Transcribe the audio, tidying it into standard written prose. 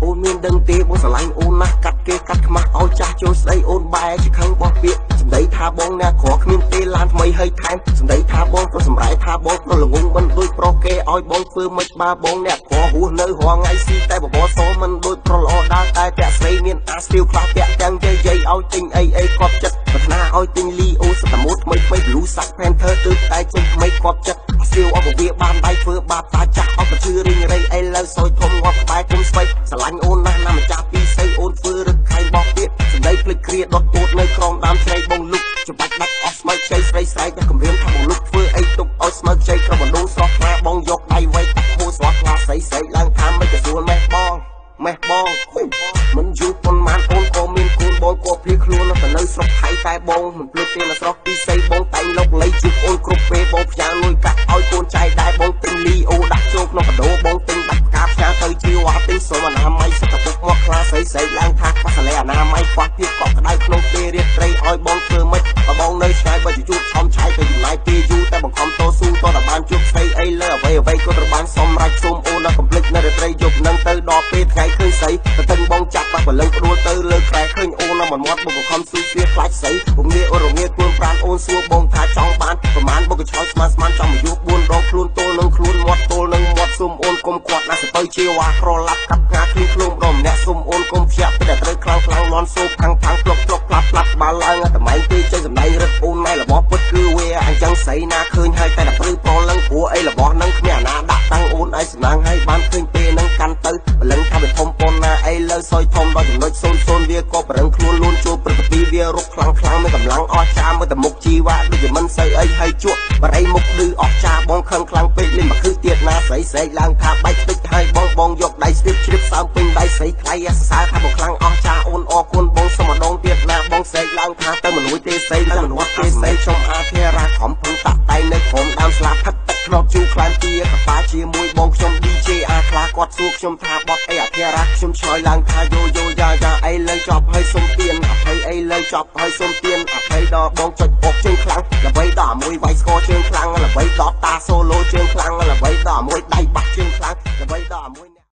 អូនមានដឹងទេបងស្រឡាញ់អូនណាស់កាត់គេកាត់ខ្មាស់ឲ្យចាស់ចូលស្ដីអូនបែរជាខឹងបោះពាក្យសម្ដីថាបងអ្នកក្រគ្មានទេឡានថ្មីហើយថែមសម្ដីថាបងប្រុសសម្រែថាបងប្រុសល្ងងមិនដូចប្រុសគេឲ្យបងធ្វើមិនបើបងអ្នកក្រហួសនៅរាល់ថ្ងៃស៊ីតែបបរសមិនដូចប្រុសល្អដើរតែតាក់ស្រីមានអាស្ទាវខ្លះតាក់ទាំងយាយយាយឲ្យទិញអីអីគប់ចិត្តប្រាថ្នាឲ្យទិញលីអូសតម៉ូតថ្មីថ្មី Blue Sack Panther ទើបតែចេញថ្មីគប់ចិត្តស្ទាវអបវាបានដៃធ្វើបាបតាចាស់អត់ឈឺរីងរៃអីលើសយធំងាប់ក្បែរគុំស្វ័យស្រឡាញ់អូនណាស់ណាម្ចាស់ពីស័យអូនធ្វើរឹកខែងបោះទៀតសម្ដីភ្លេចគ្រាដុតពោតនៅក្រោមដើមជ្រៃបងលុកច្បាច់ដាច់អស់ស្មៅខ្ចីស្រីស្រែកតែគម្រាមថាបងលុកធ្វើអីទុកឲ្យស្មៅខ្ចីក្របណ្ដងស្រស់ខ្លាបងយកដៃវៃតាក់ហូស្រស់ខ្លាស្រីស្រែកឡើងថាមិនក៏ស្រួលម៉េះបងម៉េះបងមិនយូរប៉ុន្មានអូនក៏មានកូនបងក៏ភៀសខ្លួនទៅនៅស្រុកថៃតែបងមិនភ្លេចទេនៅស្រុកទីសីបងតែងលោកលៃជួបអូនគ្រប់ពេលបងផ្ញើលុយកាក់ឲ្យកូនចៃដែរបងទិញលីអូដាក់ចូលក្នុងកាដូបងទិញបាច់ផ្កាផ្ញើទៅជាវ៉ាទិញសុំអនាម័យសិតពុកមកខ្លាស្រីស្រីឡើងថាខ្វះសាឡេអនាម័យខ្វះភាពកក់ក្ដៅក្នុងពេលរាត្រីឲ្យបងធ្វើម៉េចបើបងនៅឆ្ងាយបើជួបឆំឆាយទៅចំណាយពេលយូរតែបង្ខំតស៊ូតតែបានជួបស្រីអីលើអ្វីអ្វីក៏ត្រូវបានសម្រេចសូមអូនដល់កំភ្លេចនៅរាត្រីយប់នឹងទៅដល់ពេលថ្ងៃឃើញស្រីទៅតឹងបងចាប់បាក់បលឹងផ្ដួលទៅលើក្រែឃើញអូននៅមាត់បងបង្ខំស៊ូស្វាខ្លាចស្រីពងាអូនរងាខ្លួនប្រានអូនសួរបងថាចង់បានប្រមាណបងក៏ឆ្លើយស្មានស្មានចង់មកយក4ដងខ្លួនទល់នឹងខ្លួនមាត់ទល់នឹងមាត់សុំអូនកុំគាត់ណាសពៅជាវ៉ាក្រឡាប់កាប់ងាឃ្លីខ្លួនម្ដងម្នាក់សុំអូនកុំភ្ញាក់តែត្រូវខ្លាំងខ្លាំងលន់សូផាំងផាំងផ្លុកផ្លុកផ្លាប់ផ្លាប់បាល់ឡើងតែម៉ែងពេលចេញសម្ដែងរឹតអូនណែរបស់ពិតគឺវាអញ្ចឹងស្រីណាឃើញហើយតែដល់ព្រឺប្រលឹងព្រោះអីរបស់នឹងគ្មានអាណាដាក់តាំងអូនឯងសំណាងហើយបានឃើញពេលនឹងកាន់ទៅបលឹងថាវាធំប៉ុនណាអីលើសយធំដល់ចំណុច00វាក៏ប្រឹងខ្លួនលួនចូលព្រឹត្តិពីវារុកខ្លាំងខ្លាំងមានកម្លាំងអស្ចារ្យមើលតែមុខជីវ៉ាដូចជាមិនសូវអីហើយជក់បរិយមុខឌឺអស្ចារ្យបងខឹងខ្លាំងពេកលេងមកគឺទៀតណាស្រីស្រែកឡើងថាបែកតិចហើយបងបងយកដៃស្ទាបជ្រាបសើមពេញដៃស្រីថ្លៃសរសើរថាបងខ្លាំងអស្ចារ្យអូនអរគុណបងសុំម្ដងទៀតណាបងស្រែកឡើងថាទៅមិនរួចទេស្រីទៅមិនរត់ទេស្រីខ្ញុំអាធិរាខំពឹងតាក់តែនៅក្រុមដើមស្លាប់ផឹកទឹកខ្នប់ជូរខ្លែមទាកប៉ាជាមួយបងខ្ញុំ DJ អាខ្លាគាត់សួរខ្ញុំថាបត់អីអាធិរាខ្ញុំឆ្លើយឡើងថាយោយោយ៉ាយ៉ាអីលើចប់ហើយសុំទៀនអភ័យអីលើចប់ហើយសុំទៀនអភ័យដល់បងចុចអុកជើងខ្លាំងល្បីដល់មួយវាយស្គរជើងខ្លាំងល្បីដល់តាសូឡូជើងខ្លាំងល្បីដល់